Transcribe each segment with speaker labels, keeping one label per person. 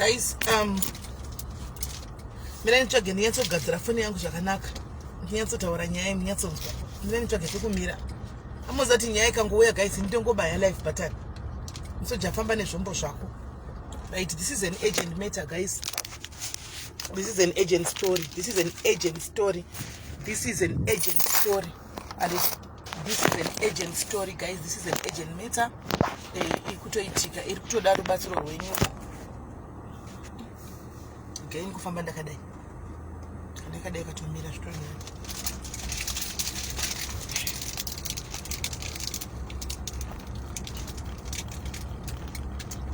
Speaker 1: Guys, mirai nditsvage ndinyatsogadzira foni yangu zvakanaka, ndinyatsotaura nyaya munyatsonzwa. Mirai nditsvage pekumira. Amoziva kuti nyaya ikangouya guys, nditongobaya live button. Musoja famba nezvombo zvako. Right, this is an urgent matter guys. This is an urgent story. This is an urgent story. This is an urgent story. And this is an urgent story guys. This is an urgent matter. Iri kutoitika, iri kutoda rubatsiro rwenyu. Gaini kufamba ndakadai. Ndakadai katomira zvitonira.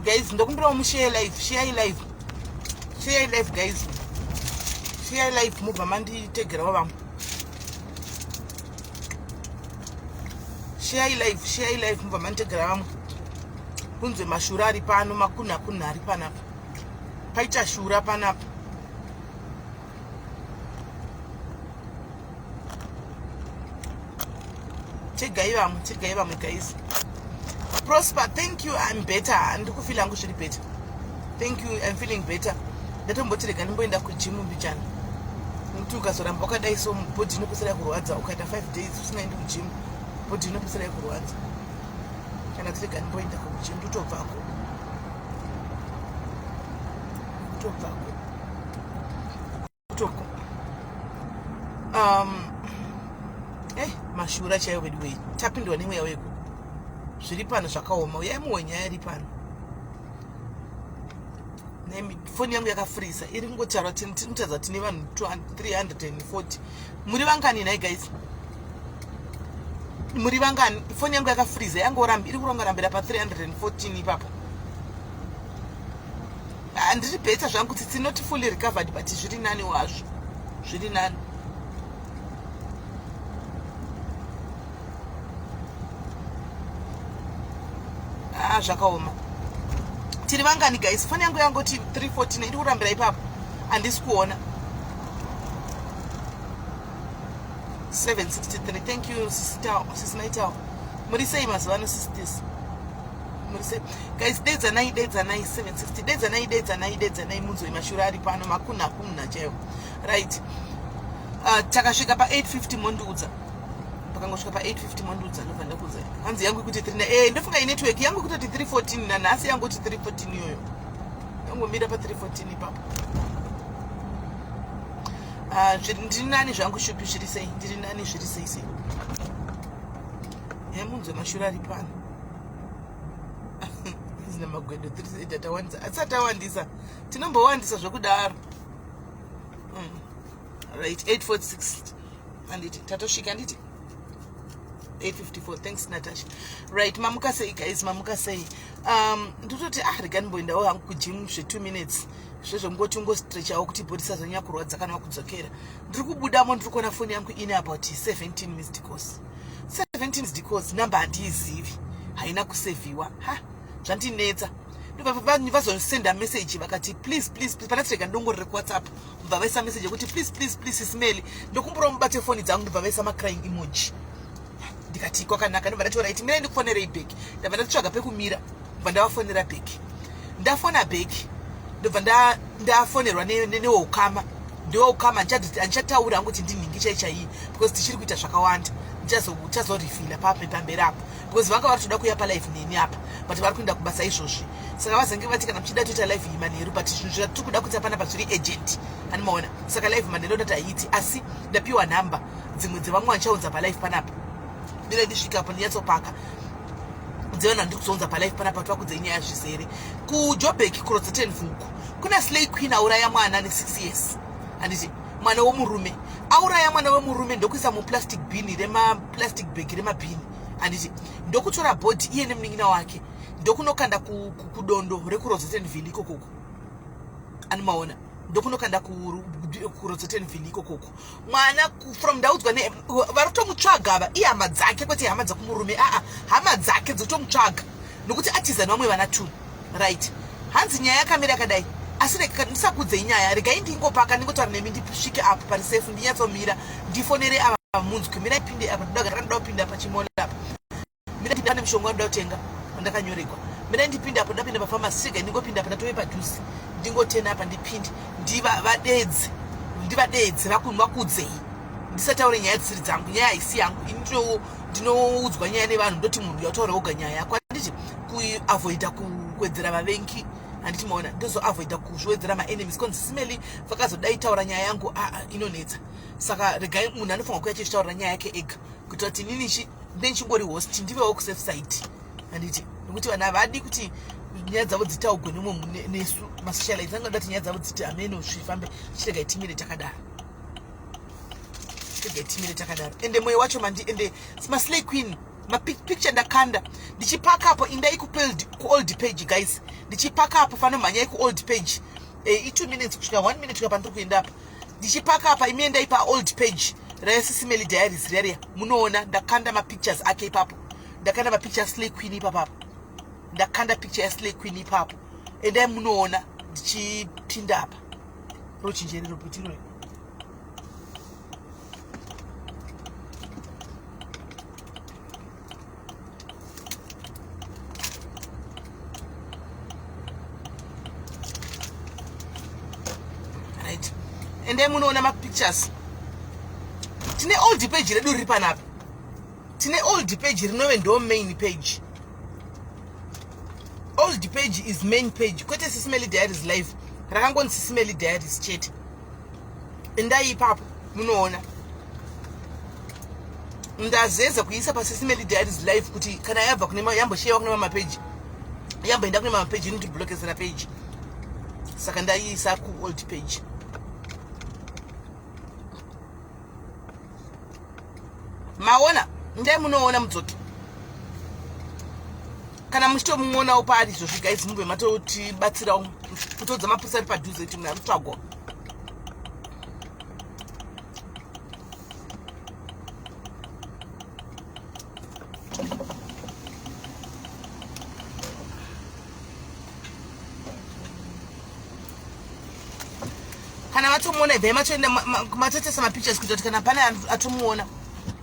Speaker 1: Guys, ndokumbirawo mushare live, share live. Share live guys. Share live mubva manditegerawo vamwe. Share live, share live mubva manditegera vamwe. Kunzwe mashura ari pano, makunha kunha ari panapa. Paita shura panapa. Tegai vamwe, tegai vamwe guys. Prosper, thank you, I'm better. Ndiri kufeel hangu zviri better. Thank you, I'm feeling better. Ndatomboti rega ndimboenda kugym mbichana. Nekuti ukazoramba wakadai so body inopedzisira yakurwadza. Ukaita 5 days usingaendi kugym, body inopedzisira yakurwadza. Kana kuti rega ndimboenda kugym ndotobvako. Ndotobvako. Toko. Mashura chaiwo vedu wei. Tapindwa nemweya weku. Zviri pano zvakaoma. Uyai muwe nyaya iri pano. Nemi foni yangu yakafreeza. Iri kungotaura kuti tinotaridza tine vanhu 340. Muri vangani nhai guys? Muri vangani? Foni yangu yakafreeza. Yangorambi iri kurongorambira pa 314 ipapo. Handiri better zvangu tsitsi, not fully recovered but zviri nani wazvo. Zviri nani. Zvakaoma. Tiri vangani guys? Foni yangu yangoti 314 iri kurambira ipapo. Handisi kuona. 763. Thank you sister, sisi Maitao. Muri sei mazuva ano sisters? Muri sei? Guys, dedzanai, dedzanai 760. Dedzanai, dedzanai, dedzanai munzwe mashura ari pano makuna kuna chaiwo. Right. Takasvika pa 850 mondiudza. Pakangosvika pa 850 mondiudza ndobva ndakuudza. Hanzi yangu ikuti 3 ndofunga inetwork yangu ikutoti 314 na nhasi yangu kuti 314 iyoyo. Yangomira pa 314 ipapo. Ndiri nani zvangu shupi zviri sei? Ndiri nani zviri sei sei? Munzwe mashura ari pano. Izina magwedo 3 tatawandisa. Asati awandisa. Tinombowandisa zvekudaro. Right, 846. Anditi tatosvika anditi 854. Thanks Natasha. Right, mamuka sei guys, mamuka sei? Ndototi rega ndimboendawo hangu kugym zve 2 minutes. Zvezvongoti ungostretchawo kuti body isazonyanya kurwadza kana wakudzokera. Ndiri kubudamo ndiri kuona foni yangu ine about 17 missed calls. 17 missed calls, number handiizivi. Haina kuseviwa. Ha, zvandinetsa. Ndobva vazosenda message vakati please please please, panati rega ndongorere kuWhatsApp. Ndobva vaisa message yekuti please please please Smelly, ndokumbura mubate foni dzangu. Ndobva vaisa ma crying emoji. Ndikati kwakanaka, ndobva ndati right, mirai ndikufonerei back. Ndabva ndatsvaga pekumira, ndobva ndavafonera back. Ndafona back, ndobva ndafonerwa neweukama. Ndeweukama, handichataura hangu kuti ndinhingi chai chaiyi because tichiri kuita zvakawanda. Ndichazorifila pamberi apo because vanga vari toda kuuya palive neni apa, but vari kuenda kubasa izvozvi. Saka vazange vati kana muchida toita live iyi manheru, but zvinhu zvatiri kuda kuita panapa zviri urgent, animaona. Saka live manheru ndati haiti, asi ndapiwa nhamba dzimwe dzevamwe vandichaunza palive panapa. Ndira ndisvika apo ndinyatsopaka dzevanhu vandiri kuzounza palive panapa tivakudze nyaya zvizere. KuJobek kuRosettenville kuna Slay Queen auraya mwana ne6 years. Handiti mwana wemurume auraya mwana wemurume ndokuisa muplastic bin remaplastic bag remabhini. Handiti ndokutora body iye nemunin'ina wake ndokunokanda kudondo rekuRosettenville ikokoko. Animaona, ndokunokanda kuRosettenville ikokoko. Mwana from ndaudzwa vari kutomutsvaga ava ihama dzake, kwete hama dzekumurume. Aa, hama dzake dzikutomutsvaga nokuti atiza nevamwe vana 2. Right, hanzi nyaya yakamira yakadai, asi rega ndisakudzei nyaya, regai ndingopaka ndingotaura nemi ndisvike apo pari safe, ndinyatsomira ndifonere ava munzwi. Mirai pinde apa, ndoda kupinda pachimola apa. Mira ndine mishonga ndoda kutenga wandakanyoregwa. Mina ndipinde apo, ndapinda pafamasi chega, ndingopinda apa, ndatove padhuze, ndingotena apa ndipinde, ndivadedze, ndivadedze vakudzei, ndisataure nyaya dzisiri dzangu. Nyaya haisi yangu ini, ndinoudzwa nyaya nevanhu, ndoti munhu yataura woga nyaya yako, handiti? Kuavoida kuwedzera vavengi, handiti maona? Ndozoavoida kuzviwedzera maenemies, konzi simeli vakazodai taura nyaya yangu, aa, inonetsa. Saka regai munhu anofanira kuya achizvitaurira nyaya yake ega, kuitira kuti inini ndinenge host, ndivewo kusafe side, handiti? Nekuti vanhu havadi kuti nyaya dzavo dzitaugwe nemumwe nesu masocialites, angada kuti nyaya dzavo dziti ameno zvifambe. Chiregai timire takadaro, chiregai timire takadaro. Ende mwoyo wacho mandi, ende maslay queen, mapicture ndakanda ndichipaka apo. Indai kuold page, guys, ndichipaka apo, fanomhanyai kuold page. I2 minutes kusvika 1 minute kusvika pandiri kuenda apa ndichipaka apa. Imi endai paold page raSisimeli Diaries riya, munoona ndakanda mapictures ake ipapo. Ndakanda mapicture aslay queen ipapapo, ndakanda picture yaslay queen ipapo. Endai munoona ndichipinda apa. Rochinjerero bhutiroi. Right, endai munoona mapictures. Tine old page redu riri panapa, tine old page rinove ndo main page. Old page is main page, kwete Sisimeli Diaries Live, rakangonzi Sisimeli Diaries chete. Endai ipapo munoona. Ndazeza kuisa paSisimeli Diaries Live kuti kana yabva kune yamboshewa kune mamapeji, yamboenda kune mamapeji, inotiblokesera page, saka ndaiisa kuold page. Maona? Ndai munoona, mudzoki kana muchitomuonawo paari izvozvi, guys, mubve matotibatsirawo kutodza mapurisa ari padhuze kuti munhu ari kutsvagwa. Kana vatomuona, ibvai matoenda matotesa mapictures kuita kuti kana pane atomuona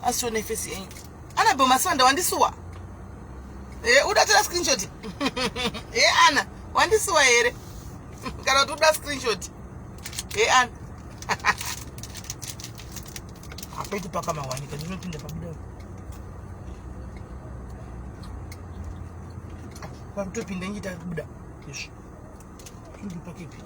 Speaker 1: asione face yenyu. Anabel Masanda, wandisuwa e, uda tora screenshot e? Ana, wandisuwa here kana kuti uda screenshot e? Ana, apaiti pakamawanika, ndinopinda pabuda pakutopinda nchiita kubuda izvi pakipi.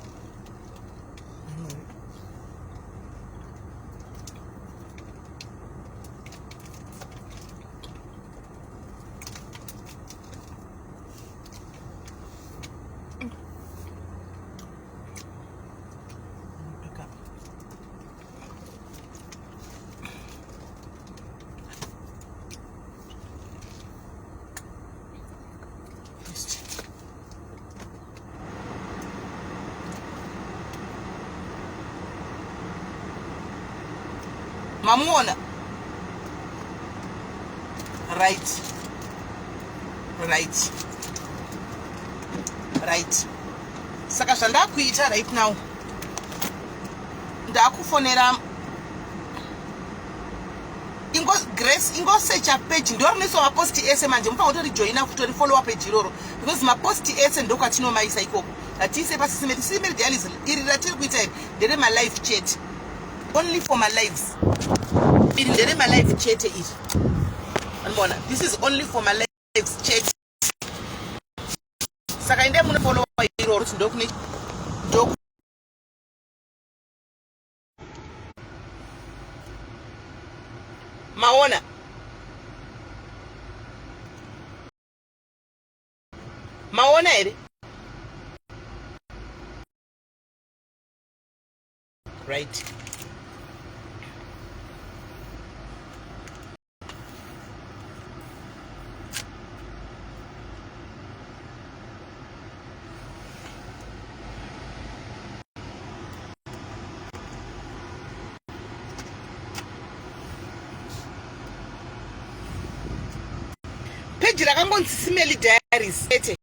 Speaker 1: Pick up. Just mamuona? Right. Saka zvandakuita right now, ndakufonera ingo Grace, ingosecha page ndo rinoiswa maposti ese. Manje mufanira kutorijoina, kutorifollowa page iroro, because maposti ese ndokwatinomaisa ikoko. Hatiise paSisimeli. Sisimeli Diaries iri ratiri kuita iri nderemalive chete, only for malives. Iri nderemalive chete iri, anoona? This is only for malives chete. Saka inde munofollowa iroro kuti ndokune ndoku maona. Maona here? Right. Peji rakangonzi Simeli Diaries chete,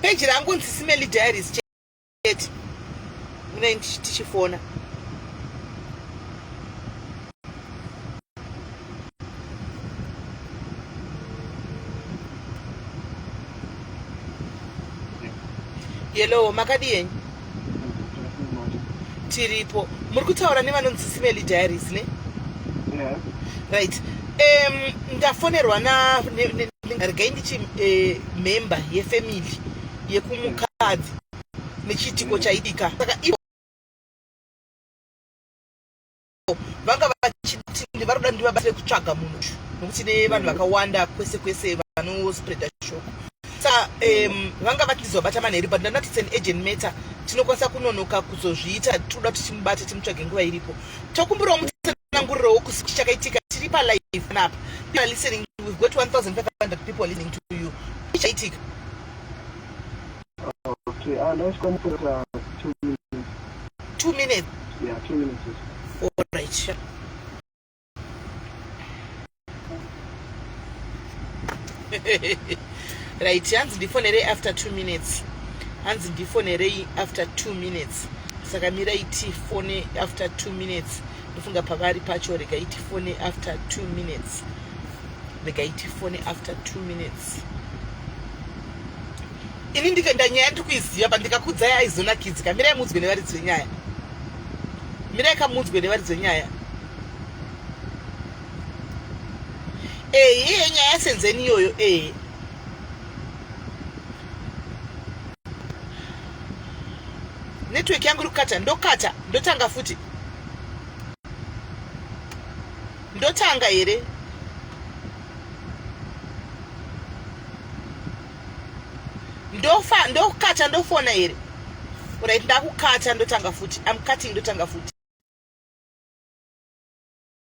Speaker 1: peji rangonzi Simeli Diaries chete. Mune tichifona. Hello, makadii henyu? Tiripo. Muri kutaura nevanonzi Simeli Diaries ne?
Speaker 2: Yeah.
Speaker 1: Right. Ndafonerwa na regai ndichi member yefamily yekumukadzi nechiitiko chaitika. Saka ivo vanga vachiti vari kuda ndivabatsire kutsvaga munhu uyu nokuti nevanhu vakawanda kwese kwese vanospreada shoko. Sa vanga vati ndizovabata manheru, but ndandati it's an urgent matter, tinokwanisa kunonoka kuzozviita. Tinoda kuti timubate, timutsvage nguva iripo. Tokumbirawo mutsanangurirewo kusi chakaitika. Tiri palive panapa, people are listening. We've got 1500 people listening to you. Chaitika?
Speaker 2: Okay, ndachikwanisa kuita 2 minutes.
Speaker 1: 2 minutes?
Speaker 2: Yeah, 2 minutes.
Speaker 1: All right, sure. Right, hanzi ndifonerei after 2 minutes. Hanzi ndifonerei after 2 minutes. Saka mirai tifone after 2 minutes. Ndofunga pavari pacho. Regai tifone after 2 minutes. Regai tifone after 2 minutes. Ini ndikaenda, nyaya ndiri kuiziva, pa ndikakudzai aizonakidzika. Mirai mudzwe nevaridzi venyaya. Mirai kamudzwe nevaridzi venyaya. Ehe, nyaya yasenzeni iyoyo. Ehe, network yangu iri kukata. Ndokata, ndotanga futi. Ndotanga here? Ndofa, ndokata, ndofona here? Right, ndakukata, ndotanga futi. I'm cutting, ndotanga futi.